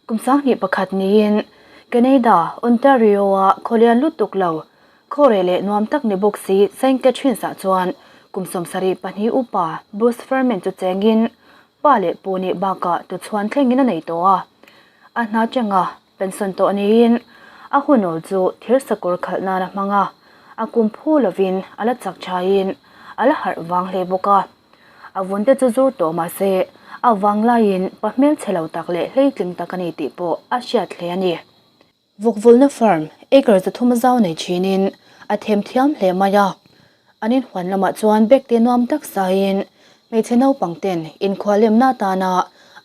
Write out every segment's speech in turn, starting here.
Kum 21 niin Canada, Ontario-a khawlian lutuk lo, khawreh leh nuam tak ni bawk si Saint Catharines-ah chuan kum 72 upa Bruce Ferman chu chengin pa leh pu nih bakah tuchhuan thlengin a nei tawh a. A hna changa pension tawh niin a hunawl chu thir sakawr khalh nan a hmang a, a kum phu lovin a la chak thain a la harh vang hle bawk a. A vun te chu zur tawh mah se a vang laiin pa hmelchhe lo tak leh hleitling tak a ni tih pawh a hriat hle a ni. Vawkvulna farm acre 300 zau nei thinin a them thiam hle mai a. An inhuan lamah chuan bag te nuam tak saiin hmeichhe naupang ten inkhualemna atana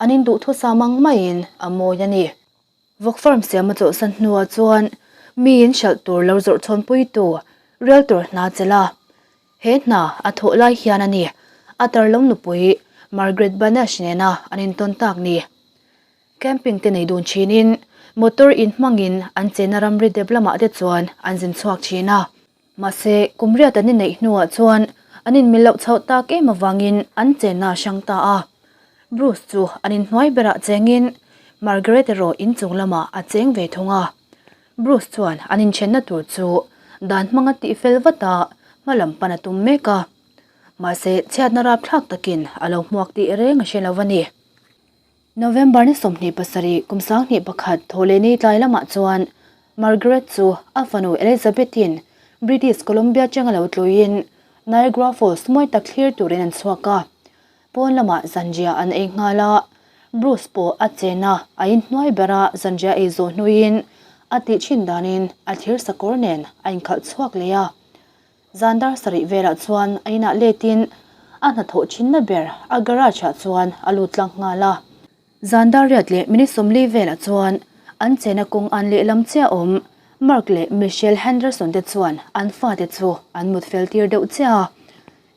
an induhthusa mang maiin a mawi a ni. Vawk farm siam a chawlhsan hnuah chuan miin hralh tur lo zawrh chhawnpuitu realtor hna chelh a. He hna a thawh lai hian a ni a tarlawm nupui Margaret Banash nena an intawn tak ni. Camping te nei dun thinin motor inhmangin an chenna ramri dep lamah te chuan an zin chhuak thin a. Mahse, kum riat an inneih hnuah chuan an inmil loh chhoh tak em avangin an chenna a hrang ta a. Bruce chu an inhnuai berah chengin Margaret erawh inchung lamah a cheng ve thung a. Bruce chuan an inthenna tur chu dan hmanga tihfel vat a, hma lam pan a tum mek a. Mahse, chhiatna rapthlak takin a lo hmuak tih reng a hre lo a ni. November ni 27 kum 2001 thawhlehni tlai lamah chuan Margaret chu a fanu Elizabeth-in British Columbia atanga lo tluin Niagara Falls mawi tak thlir turin an chhuak a. Pawn lamah zanriah an ei nghal a, Bruce pawh a chen a, a inhnuai bera zanriah ei zawh hnuin a tih thin danin a thir sakawr nen a inkhalh chhuak leh a. Zan dar sarih velah chuan a inah letin a hnathawh thinna ber a garage ah chuan a lut tlang nghal a. Zan dar riat leh minute 40 velah chuan an chena kawng an lehlam chiah awm Mark leh Michelle Henderson te chuan an fate chu an mut fel tir deuh chiah a.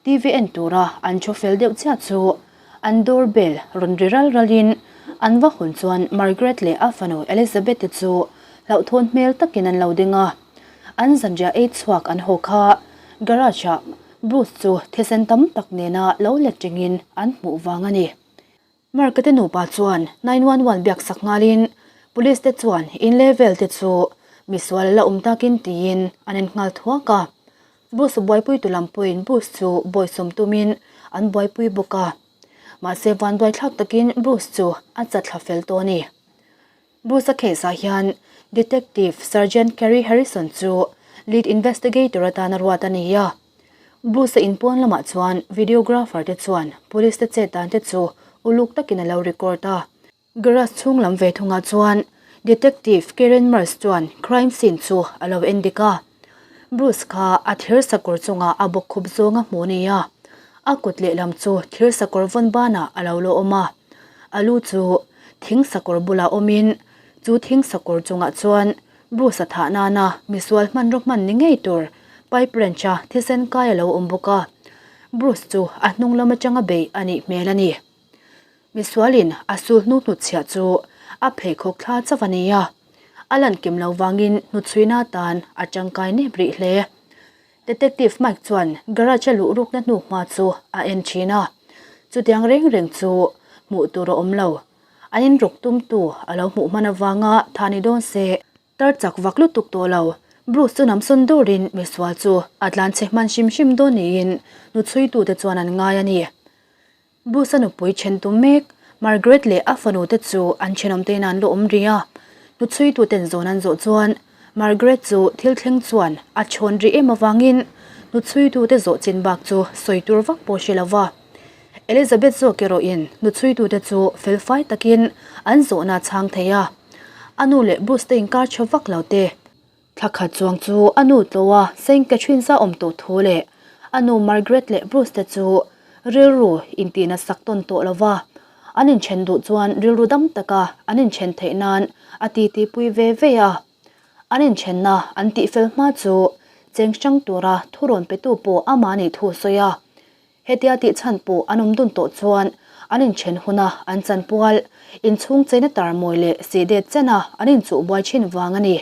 TV en tura an thu fel deuh chiah chu an door bell rawn ri ral ralin an va hun chuan Margaret leh a fanu Elizabeth te chu hlauhthawn hmel takin an lo ding a. An zanriah ei chhuak an haw kha garage ah Bruce chu thisen tam tak nena lo let ringin an hmuh vang a ni. Mark-a te nupa chuan 911 biak sak nghalin police te chuan in level te chu misual la awm takin tiin an en nghal thuak a. Bruce buaipui tu lam pawhin Bruce chu bawisawm tumin an buaipui bawk a. Mahse vanduaithlak takin Bruce chu a chatthla fel tawh a ni. Bruce-a case ah hian Detective Sergeant Kerry Harrison chu lead investigator atana ruat a ni a. Bruce-a inpawn lamah chuan videographer te chuan police te chet dan te chu uluk takin a lo record a. Garage chhung lam ve thungah chuan Detective Karen Mars chuan crime scene chu a lo en dik a. Bruce kha a thir sakawr chungah a bawk khup zawng a hmu ni a, a kut lehlam chu thir sakawr vawn banah a lo la awm a. A lu chu thing sakawr bulah awmin chu thing sakawr chungah chuan Bruce a thah nana misual hmanraw hman ni ngei tur pipe wrench a thisen kai a lo awm bawk a. Bruce chu a hnung lam atanga beih a nih hmel a ni. Misualin a sul hnu hnutchhiah chu a pheikhawk thla chauh a ni a, a lan kim lo vangin hnuchhuina atan a tangkai nep rih hle. Detective Mike chuan garage a luh rukna hnu hma chu a en thin a, chutiang reng reng chu hmuh tur a awm lo. An inruk tumtu a lo hmuh hman avanga tha ni dawn se. Tar chak vak lutuk tawh lo. Bruce chu namsawn dawrin misual chu a tlanchhe hman hrim hrim dawn niin hnuchhuitute chuan an ngai a ni. Bruce-a nupui then tum mek, Margaret leh a fanu te chu an thenawm tein an la awm rih a. Hnuchhuituten zawn an zawh chuan Margaret chu thil thleng chuan a chhawn rih em avangin hnuchhuitute zawh chin bak chu sawi tur vak pawh hre lo va. Elizabeth zawk erawhin hnuchhuitute chu felfai takin an zawhna chhang thei a. A nu leh Bruce te inkar tha vak lo te. Thla khat chuang chu a nu tlaw a Saint Catherine's-a awm tawh thu leh a nu Margaret leh Bruce te chu rilru intihna sak tawn tawh lo va, an inthen duh chuan rilru dam taka an inthen theih nan a titipui ve ve a. An inthenna an tihfel hma chu cheng hrang tura thurawn petu pawh amah nih thu a sawi a. Hetia tih chhan pawh an awm dun tawh chuan an inthen huna an chanpual inchhung cheina tarmawi leh sihdet chena an inchuh buai thin vang a ni.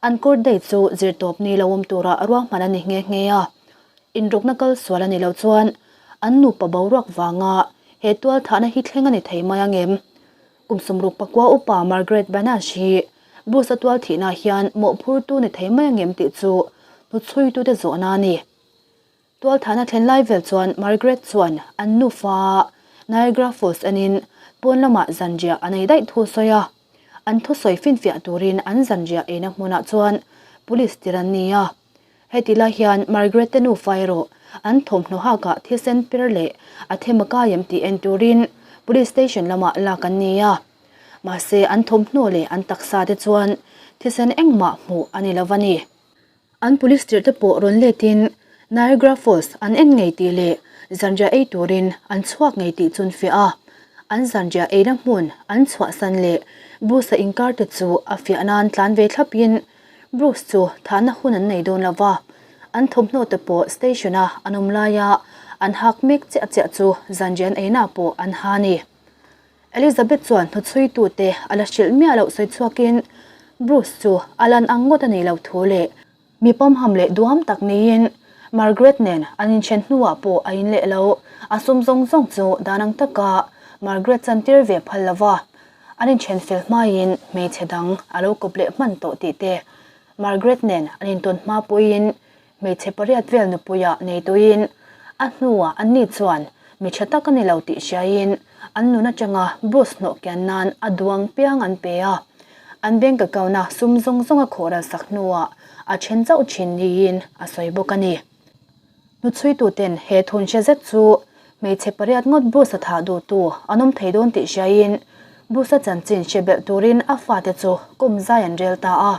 An court date chu zirtawp ni lo awm tura ruahman a ni nghe nghe a. Inrukna kal sual a ni lo chuan an nupa boruak vanga he tualthahna hi thleng a ni thei mai ang em? Kum 69 upa Margaret Banash hi Bruce-a tual thihna hian mawhphurtu ni thei mai angem tih chu hnuchhuitute zawhna a ni. Tualthahna thlen lai vel chuan Margaret chuan an nufa Niagara Falls enin pawn lamah zanriah an ei daih thu sawi a. An thusawi finfiah turin an zanriah eina hmunah chuan police tir an ni a. Heti lai hian Margaret te nufa erawh an thawmhnaw hakah thisen per leh a them a kai em tih en turin police station lamah lak an ni a. Mahse an thawmhnaw leh an taksa te chuan thisen engmah hmuh a ni lo va ni. An police tirh te pawh rawn letin Niagara Falls an en ngei tih leh zanriah ei turin an chhuak ngei tih chu an fiah a. An zanriah eina hmun an chhuahsan leh bus a inkar te chu a fiah nan tlan ve thlapin Bruce chu thahna hun an nei dawn lo va, an thawmhnaw te pawh station a an awm laia an hak mek chiah chiah chu zanrian eina pawh an ha a ni. Elizabeth chuan hnuchhuitu te a la hrilh miah loh sawi chhuakin Bruce chu a lan ang ngawt a nei lo thu leh mi pawmham leh duam tak niin Margaret nen an inthen hnuah pawh a in leh lo, a sum zawng zawng chu dan ang taka Margaret chantir ve phal lo va. An inthen fel hmaiin hmeichhe dang a lo kawp leh hman tawh tih te, Margaret nen an intawn hma pawhin hmeichhe pariat vel nupuia nei tuin a hnuah anni chuan mi tha tak a ni lo tih hriaiin an nun atanga Bruce hnawh kian nan a duang piang an pe a, an bank account-a sum zawng zawng a khawhral sak hnuah a then chauh thin niin a sawi bawk a ni. Hnuchhuituten he thun hre zet chu hmeichhe pariat ngawt Bruce-a thah duhtu an awm thei dawn tih hriaiin Bruce-a chanchin hre belh turin a fate chu kum zai an rel ta a.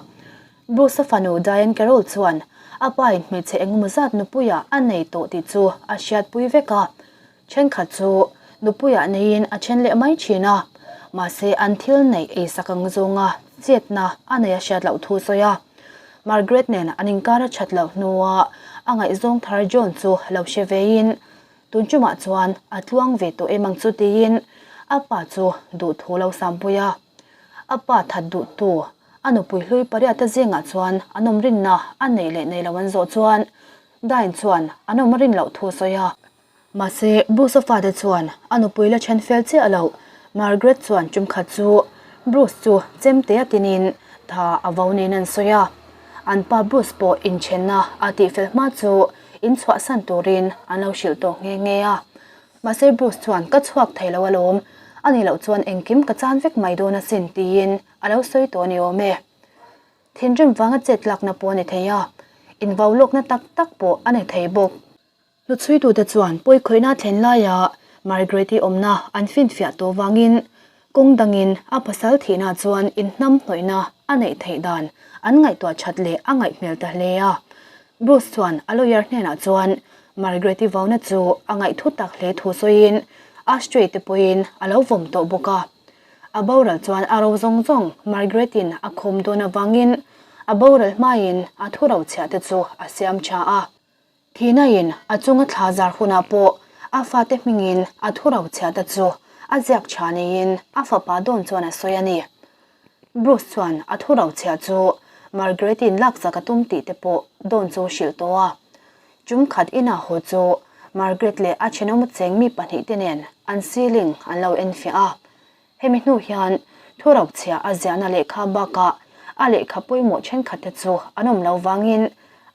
Bruce-a fanu Diane Carroll chuan a pain hmeichhe engemaw zat nupuiah a nei tawh tih chu a hriatpui vek a. Thenkhat chu nupuiah neiin a then leh mai thin a, mahse an thil neih eisak ang zawnga chetna a nei a hriat loh thu sawi a. Margaret nen an inkar a that loh hnua a ngaihzawng thar John chu lo hre vein tun tumah chuan a tluang ve tawh em ang chu tiin a pa chu duhthu lo sampui a. A pa that duhtu a nupui hlui pariata zingah chuan an awm rinna a nei leh nei lo an zawh chuan Diane chuan an awm rin loh thu sawi a. Mahse, Bruce-a fate chuan a nupui la then fel chiah loh. Margaret chuan tumkhat chu Bruce chu chemte a tinin tha a vo niin an sawi a. An pa Bruce pawh inthenna a tihfel hma chu inchhuahsan turin an lo hrilh tawh nghe nghe a. Mahse, Bruce chuan ka chhuak thei lo alawm, a nih loh chuan engkim ka chan vek mai dawn asin tiin a lo sawi tawh a ni awm e. Thinrim vanga chet lakna pawh a ni thei a, invau lawkna tak tak pawh a ni thei bawk. Hnuchhuitute chuan pawikhawihna thlen laia Margaret-i awmna an finfiah tawh vangin kawng dangin a pasal thihna chuan inhnam hnawihna a neih theih dan an ngaihtuah that leh a ngaih hmel ta hle a. Bruce chuan a lawyer hnenah chuan Margaret-i vauna chu a ngaihthu tak hle thu sawiin ashtray te pawhin a lo vawm tawh bawk a. A boral chuan a ro zawng zawng Margaret-in a khawm dawn avangin a boral hmain a thu rochhiah te chu a siam tha a. Thihnain a chunga thla zar hunah pawh a fate hmingin a thu rochhiahte chu a ziak tha niin a fapa dawn chuan a sawi a ni. Bruce chuan a thu rochhiah chu Margaret-i'n laksak a tum tih te pawh dawn chu hrilh tawh a. Tum khat inah haw chu Margaret leh a thenawm cheng mi pahnihte nen an ceiling an lo enfiah a. Hemi hnu hian thu rochhiah a ziahna lehkha bakah a lehkha pawimawh thenkhatte chu an awm lo vangin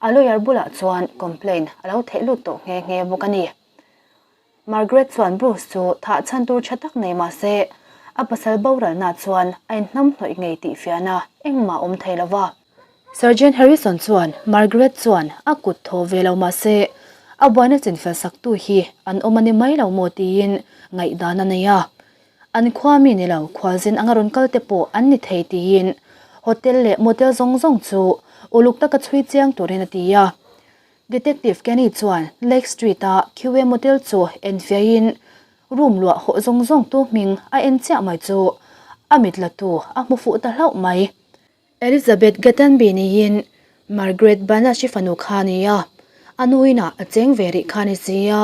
a lawyer bulah chuan complaint a lo theih lut tawh nghe nghe bawk a ni. Margaret chuan Bruce chu thah chhan tur tha tak nei mah se a pasal boralna chuan a inhnamhnawih ngei tih fiahna engmah awm thei lo va. Sergeant Harrison chuan Margaret chuan a kut thaw ve lo mah se a buaina chinfel saktu hi an awm a ni mai lo maw tiin ngaihdan a nei a. An khua mi ni lo khualzin anga rawn kal te pawh an ni thei tiin hotel leh motel zawng zawng chu uluk taka chhui chiang turin a ti a. Detective Kenny chuan Lake Street-a QA motel chu enfiahin room luah hawh zawng zawng tu hming a en chiah mai chu a mit la tu a hmu fuh ta hlauh mai. Elizabeth Gatenby niin Margaret Banash-i fanu kha a ni a, a nu inah a cheng ve rih kha a ni si a,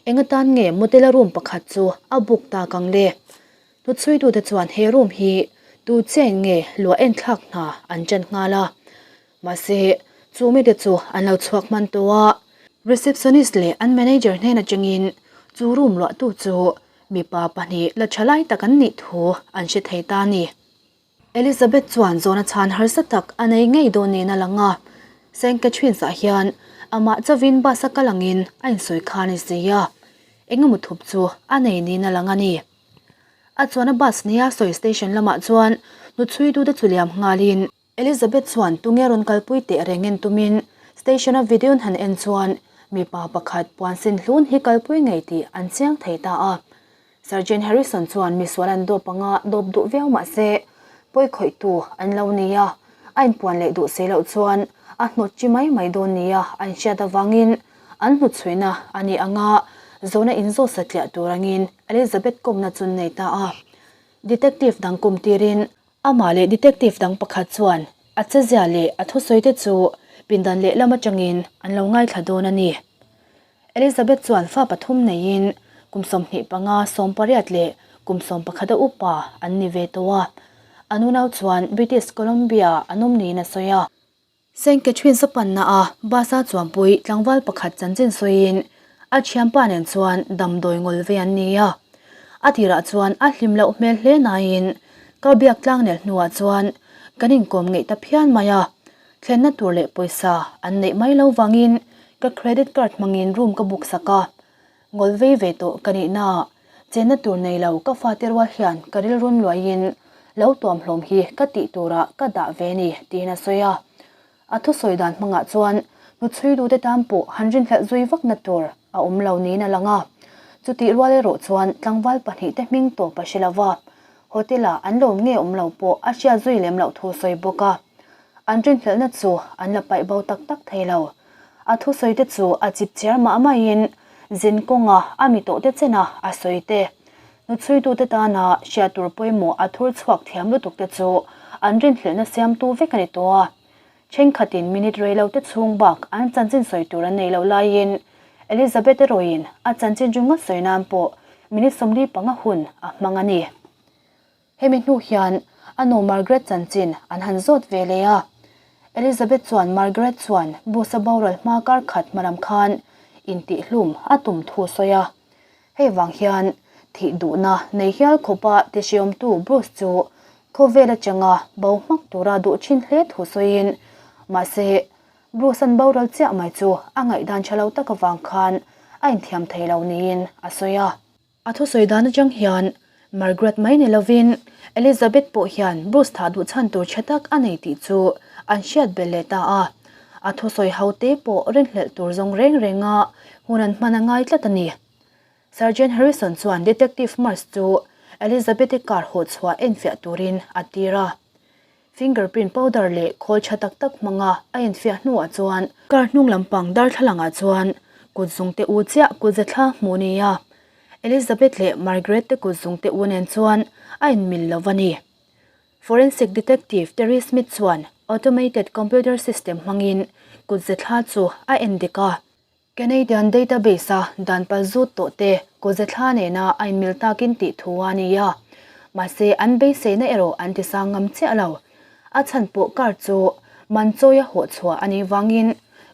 eng atan nge motel-a room pakhat chu a book tak ang le? Hnuchhuitute chuan he room hi tu chen nge luah enthlak hna an ṭan nghal a, mahse chu mite chu an lo chhuak hman tawh a. Receptionist leh an manager hnen aṭangin chu room luahtu chu. Mipa pahnih la tha lai tak an nih thu an hre thei ta a ni. Elizabeth chuan zawhna chhan harsa tak a nei ngei dawn niin a lang a, Saint Catherine's-ah hian amah chauvin bus a kal angin a insawi kha a ni si a, engemaw thup chu a nei niin a lang a ni. A chuan a bus nia sawi station lamah chuan hnuchhuitute chu liam nghalin, Elizabeth chuan tunge rawn kalpui teh reng en tumin station a video han en chuan mipa pakhat puan sin hlun hi kalpui ngei tih an chiang thei ta a. Sergeant Harrison chuan misual an dawp anga dawp duh viau mah se pawi khawihtu an lo ni a, a inpuan leh duh si loh chuan a hnawt chi mai mai dawn nia an hriat avangin an hnuchhuihna a nih anga zawhna inzawt satliah tur angin Elizabeth kawmna chu an nei ta a. Detective dang kum tirin Amah leh detective dang pakhat chuan a chezia leh a thusawi te chu pindan lehlam atangin an lo ngaithla dawn a ni. Elizabeth chuan fa pathum neiin kum 25, 18 leh kum 11 a upa an ni ve tawh a. A nunau chuan British Columbia an awm niin a sawi a. Saint Catherine's a panna a bus a chuanpui tlangval pakhat chanchin sawiin a thianpa nen chuan damdawi ngawl ve an ni a. A tirah chuan a hlim loh hmel hle nain ka biak tlang nel hnuah chuan kan inkawm ngeih ta phian mai a. Thlenna tur leh pawisa an neih mai lo vangin ka credit card hmangin room ka book sak a. Ngawl vei ve tawh ka nihna ah chenna tur nei lo ka fate rual hian ka rilrun luaiin lo tuam hlawm hi ka tih turah ka dah ve ni tiin a sawi a. A thusawi dan hmangah chuan hnuchhui dute tan pawh han rinhlelh zui vakna tur a awm lo niin a lang a. Chutih rual erawh chuan tlangval pahnihte hming tawp a hre lo va, hotel-ah an lawm nge awm lo pawh a hriat zui lem loh thu sawi bawk a. An rinhlelhna chu an la paih bo tak tak thei lo. A thusawi te chu a chip chiar mah maiin zin kawnga a mi tawh te chena a sawi te, hnuchhuitute tana hriat tur pawimawh a thur chhuak thiam lutuk te chu an rinhlelhna siamtu vek a ni tawh a. Thenkhatin minute rei lo te chhung bak an chanchin sawi tur an nei loh laiin Elizabeth erawhin a chanchin ringawt sawi nan pawh minute 45 hun a hmang a ni. Hemi hnu hian a nu Margaret chanchin an han zawt ve leh a. Elizabeth chuan Margaret chuan bus a boral hma kar khat hma lam khan intihhlum a tum thu a sawi a. Hei vang hian thih duhna nei hial khawpa tihriawmtu Bruce chu khawvel atanga bo hmak tura duh thin hle thu sawiin, mahse Bruce an boral chiah mai chu a ngaihdan tha lo tak avang khan a inthiam thei lo niin a sawi a. A thusawi dan atang hian Margaret mai ni lovin Elizabeth pawh hian Bruce thah duh chhan tur chhe tak a nei tih chu an hriat belh leh ta a. A thusawi ho te pawh rinhlelh tur zawng reng renga hun an hman a ngai tlat a ni. Sergeant Harrison chuan Detective Marsh chu Elizabeth-i car hawh chhuah enfiah turin a tir a. Fingerprint powder leh khawl tha tak tak hmanga a enfiah hnuah chuan car hnung lampang darthlalangah chuan kut zungte u chiah kut zathla hmuh ni a, Elizabeth leh Margaret te kut zungte u nen chuan a inmil lo a ni. Forensic Detective Terry Smith chuan automated computer system hmangin kut zathla chu a endik a. Canadian database-a dan pal zut tawh te kawzethla nena a inmil takin tih thu a ni a, mahse an beiseina erawh an ti sang ngam chiah lo. A chhan pawh car chu man chawia hawh chhuah a nih vangin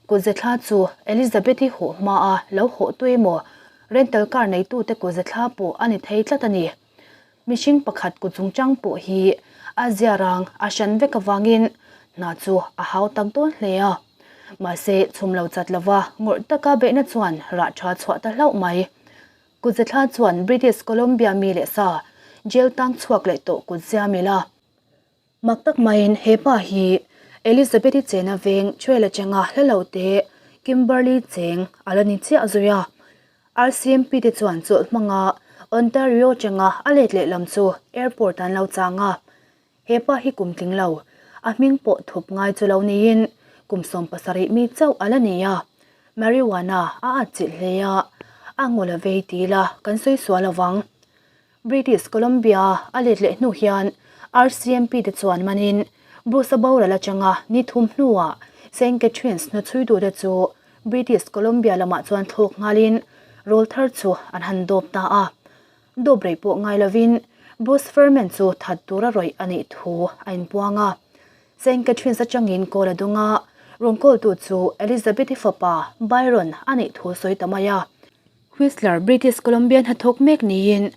kawzethla chu Elizabeth-i hawh hmaa lo hawh tu emaw rental car neitute kawzethla pawh a ni thei tlat a ni. Mihring pakhat kut chungchang pawh hi a ziarang a hran vek avangin hna chu a hau tak dawn hle a. Mahse, chhum lo chat lova ngawrh taka beihna chuan rah tha chhuah ta hlauh mai. Kutze thla chuan British Columbia mi leh sa jail tang chhuak leh tawh kut zia mil a. Mak tak maiin he pa hi Elizabeth-i chena veng trail atanga hla lo te Kimberley cheng a la ni chiah zui a. RCMP te chuan chawlh hmanga Ontario atanga a let leh lam chu airport an lo chang a. He pa hi kum tling lo, a hming pawh thup ngai chu lo niin kum 70 mi chauh a la ni a. Marijuana a atchilh hle a, a ngawl a vei ti ila kan sawi sual lovang. British Columbia a let leh hnu hian RCMP te chuan manin Bruce-a boral atanga ni thum hnuah Saint Catharines hnuchhuitute chu British Columbia lamah chuan thlawk nghalin rawl thar chu an han dawp ta a. Dawp rei pawh ngai lovin Bruce Ferman chu that tura rawih a nih thu a inpuang a. Saint Catharines atangin call a dawng a, rawn call-tu chu Elizabeth-i fapa Byron a nih thu a sawi ta mai a. Whistler, British Columbian hnathawk mek niin.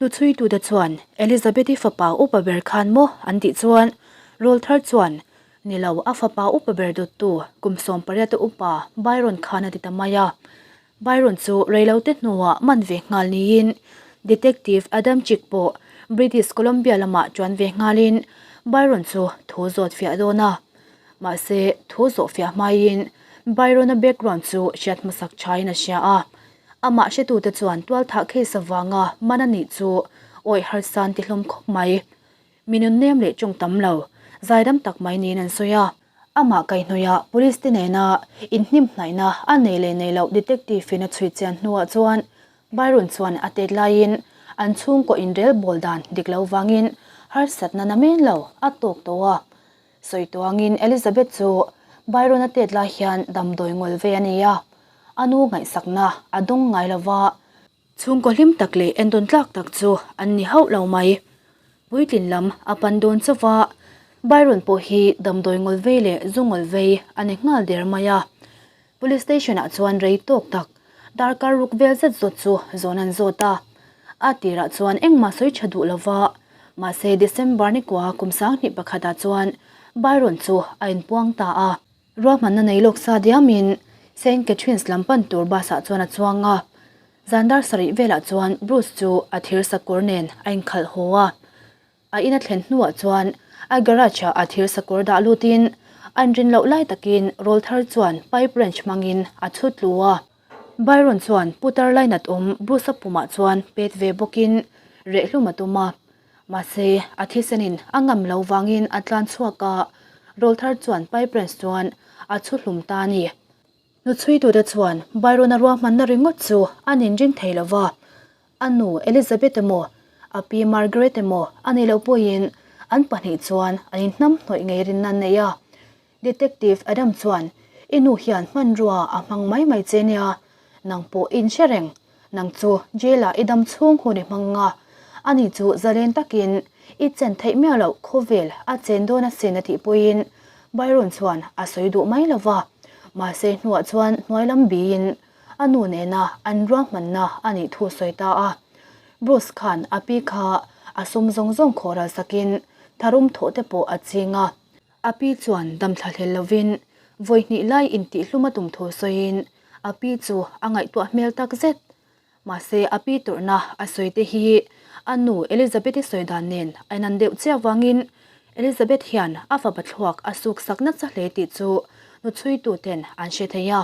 Hnuchhuitute chuan Elizabeth-i fapa upa ber khan maw an tih chuan rawlthar chuan Ni lo, a fapa upa ber dawttu kum 18 upa Byron khan a ti ta mai a. Byron chu reilote hnuah man ve nghal niin Detective Adam Chick pawh British Columbia lamah chuan ve nghalin Byron chu thu zawt fiah dawn a. Mahse, thu zawh fiah hmaiin Byron-a background chu hriat hmasak thain a hria a. Amah hretute chuan tualthah case avanga man a nih chu awih harsan ti hlawm khawp mai. Mi nunnem leh tawng tam lo, zaidam tak mai niin an sawi a. Amah kaihhnawihah police te nena inhnimhnaihna a nei leh nei loh detective in a chhui chian hnuah chuan Byron chuan a tet laiin an chhungkaw inrel bawl dan dik lo vangin harsatna na men lo a tawk tawh a. Sawi tuangin Elizabeth chu Byron a tet lai hian damdawi ngawl ve a ni a, a nu ngaihsakna a dawng ngai lova. Chhungkaw hlim tak leh entawn tlak tak chu an ni hauh lo mai. Puitlin lam a pan dawn chauh va, Byron pawh hi damdawi ngawl vei leh zu ngawl vei a ni nghal der mai a. Police station ah chuan rei tawk tak darkar ruk vel zet zawt chu zawn an zawt a. A tirah chuan engmah sawi tha duh lo va, mahse December ni kua kum 2001 ah chuan Byron chu a inpuang ta a. Ruahmanna nei lawk sa diamin Saint Catherine's lam pan tur bus ah chuan a chuang a. Zan dar sarih velah chuan Bruce chu a thir sakawr nen a inkhalh haw a. A in a thlen hnuah chuan a garage ah a thir sakawr dah lutin an rin loh lai takin rawlthar chuan pipe wrench hmangin a chhut tlu a. Byron chuan putar lainat awm Bruce-a pumah chuan pet ve bawkin rehhlum a tum a. Mahse, a thisenin a ngam lo vangin a tlan chhuak a, rawlthar chuan pipe wrench chuan a chhu hlum ta a ni. Hnuchhuitute chuan Byron-a ruahmanna ringawt chu an inring thei lo va, a nu Elizabeth emaw, a pi Margaret emaw a nih loh pawhin an pahnih chuan an inhnamhnawih ngei rinna an nei a. Detective Adam chuan, I nu hian hmanrua a hmang mai mai che nia, nang pawh i inhre reng. Nang chu jail ah i dam chhung hun i hmang nga, ani chu zalen takin i chen theih miah loh khawvel a chen dawn asin a tih pawhin Byron chuan a sawi duh mai lo va. Mahse hnuah chuan hnuai lam biin a nu nena an ruahmanna a nih thu sawi ta a. Bruce khan a pi kha a sum zawng zawng khawhral sakin tharum thawh te pawh a ching a. A pi chuan dam thla hlel lovin vawi hnih lai intihhlum a tum thu sawiin a pi chu a ngaihtuah hmel tak zet. Mahse a pi tawrhna a sawi te hi a nu Elizabeth-i sawi dan nen a inan deuh chiah vangin Elizabeth hian a fapa thluak a suk sak nasa hle tih chu hnuchhuitu ten an hre thei a.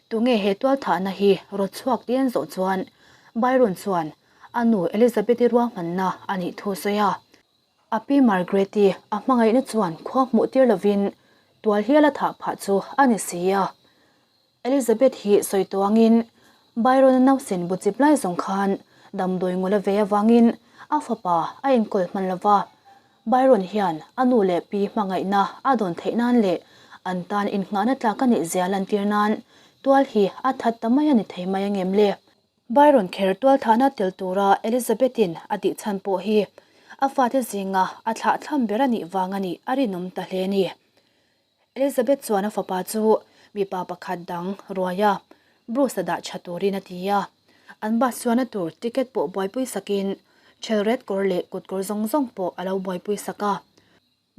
Tunge he tualthahna hi rawt chhuak tih an zawh chuan Byron chuan a nu Elizabeth-i ruahmanna a nih thu a sawi a. A pi Margaret-i a hmangaihna chuan khua hmuh tir lovin tual hial a thah phah chu a ni si a. Elizabeth hi sawi tuangin Byron-a nausen bu chip lai zawng khan damdawi ngawla ve avangin a fapa a enkawl hman lo va. Byron hian a nu leh pi hmangaihna a dawn theih nan leh an tan innghahna tlak a nih zia lantir nan tual hi a that ta mai a ni thei mai angem le? Byron kher tualthahna tel tura Elizabeth-in a tih chhan pawh hi a fate zinga a thlah thlam ber a nih vang a nih a rinawm ta hle a ni. Elizabeth chuan a fapa chu mipa pakhat dang ruai a, Bruce-a dah tha turin a ti a. An bus chuanna tur ticket pawh buaipui sakin Chelret kawr leh kutkawr zawng zawng pawh a lo buaipui sak a.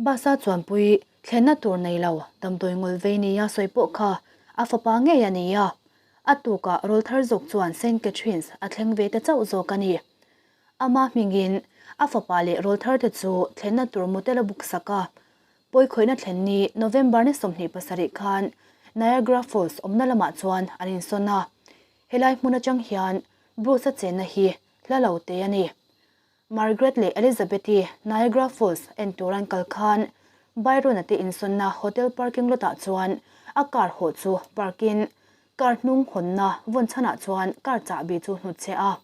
Bus-a chuanpui thlenna tur nei lo damdawi ngawl vei nia sawi pawh kha a fapa ngei a ni a, a tukah rawlthar zawk chuan Saint Catherine's a thleng ve ta chauh zawk a ni. Ama hmingin a fapa leh rawlthar te chu thlenna tur motel a book sak a, pawikhawihna thlen ni November ni 27 khan Niagara Falls awmna lamah chuan an insawn a, helai hmun atang hian Bruce-a chenna hi hla lo te a ni. Margaret leh Elizabeth-i Niagara Falls en tur an kal khan Byron-a te insawnna hotel parking lot ah chuan a car hawh chu park in car hnung hawnna vawn chhanah chuan car chahbi chu hnutchhe a.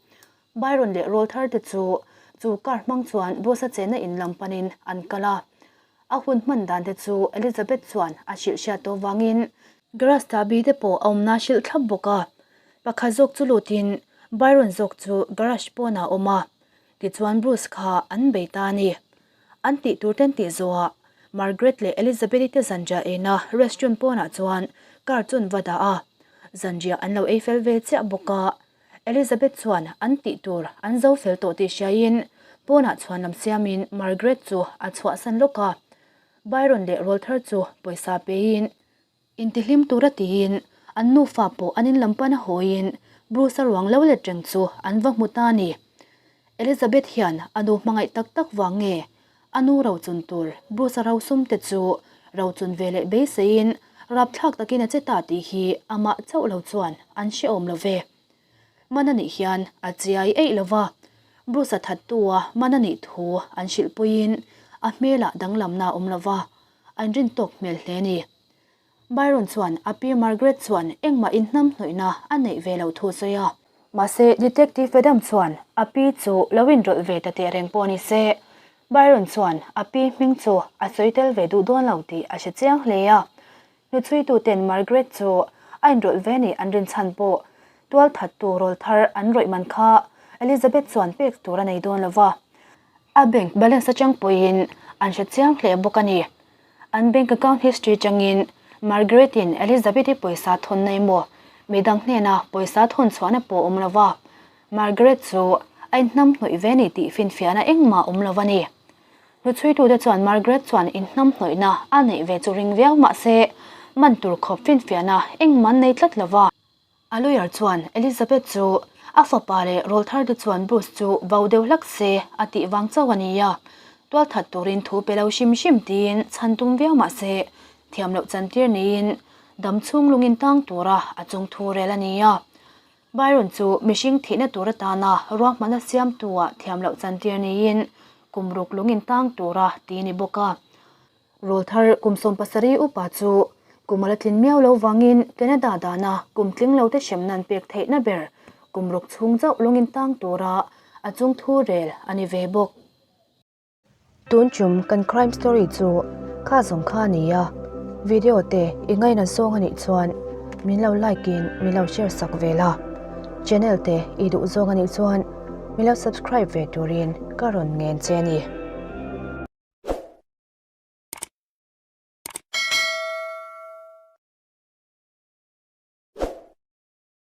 Byron leh rawlthar te chu chu car hmang chuan Bruce-a chenna in lam panin an kal a. A hun hman dan te chu Elizabeth chuan a hrilh hriat tawh vangin Garage chahbi te pawh a awmna hrilh thlap bawk a. Pakhat zawk chu lutin Byron zawk chu garage pawnah a awm a, tichuan Bruce kha an bei ta a ni. An tih tur ten tih zawhah Margaret leh Elizabeth-i te zanriah eina restaurant pawnah chuan car chu an va dah a, zanriah an lo ei fel ve chiah bawk a. Elizabeth chuan an tih tur an zo fel tawh tih hriaiin pawnah chhuanlam siamin Margaret chu a chhuahsan lawk a. Byron leh Rawlthar chu pawisa pein intihlim tura tiin an nufa pawh an inlam pana hawiin Bruce-a ruang lo let reng chu an va hmu ta a ni. Elizabeth hian a nu hmangaih tak tak vang nge a nu rochun tur Bruce-a rosum te chu rochun ve leh beiseiin rapthlak takin a che ta tih hi amah chauh lo chuan an hrehawm lo ve. Man a nih hian a chiai eih lo va, Bruce-a thattu-a man a nih thu an hrilhpuiin a hmelah danglamna a awm lo va, an rin tawk hmel hle a ni. Byron chuan a pi Margaret chuan engmah inhnamhnawihna a neih ve lo thu a sawi a. Mahse, Detective Adam chuan a pi chu lo inrawlh ve ta teh reng pawh ni se, Byron chuan a pi hming chu a sawi tel ve duh dawn lo tih a hre chiang hle a. Hnuchhuituten Margaret chu a inrawlh ve nih an rinchhan pawh tualthattu rawlthar an rawih man kha Elizabeth chuan pek tur a nei dawn lo va. A bank balance atang pawhin an hre chiang hle bawk a ni. An bank account history atangin Margaret-in Elizabeth-i pawisa thawn na emaw midang hnena pawisa thawn chhuahna pawh awm lo va, Margaret chu a inhnamhnawih ve ni tih finfiahna engmah awm lo a ni. Hnuchhuitute chuan Margaret chuan inhnamhnawihna a neih ve chu ring viau mah se man tur khawp finfiahna engmah an nei tlat lo va. A lawyer chuan Elizabeth chu a fapa leh rawlthar te chuan Bruce chu vau deuh hlak se a tih vang chauh a ni a, tualthat turin thu pe lo hrim hrim tiin chhan tum viau mah se thiam loh chantir niin dam chhung lungin tang tura a chung thu rel a ni a. Byron chu mihring thihna tur atana ruahmanna siamtua thiam loh chantir niin kum ruk lungin tang tura ti ni bawk a. Rawlthar kum 70 upa chu kum a la tlin miau lo vangin Canada dana kum tling lo te hremna an pek theihna ber kum ruk chhung chauh lawngin tang tura a chung thu rel a ni ve bawk. Tun chum kan crime story chu kha zawng kha a ni a, video te i ngaina zawng a nih chuan min lo like in min lo share sak ve la, channel te i duh zawng a nih chuan min lo subscribe ve turin ka rawn ngen che a ni.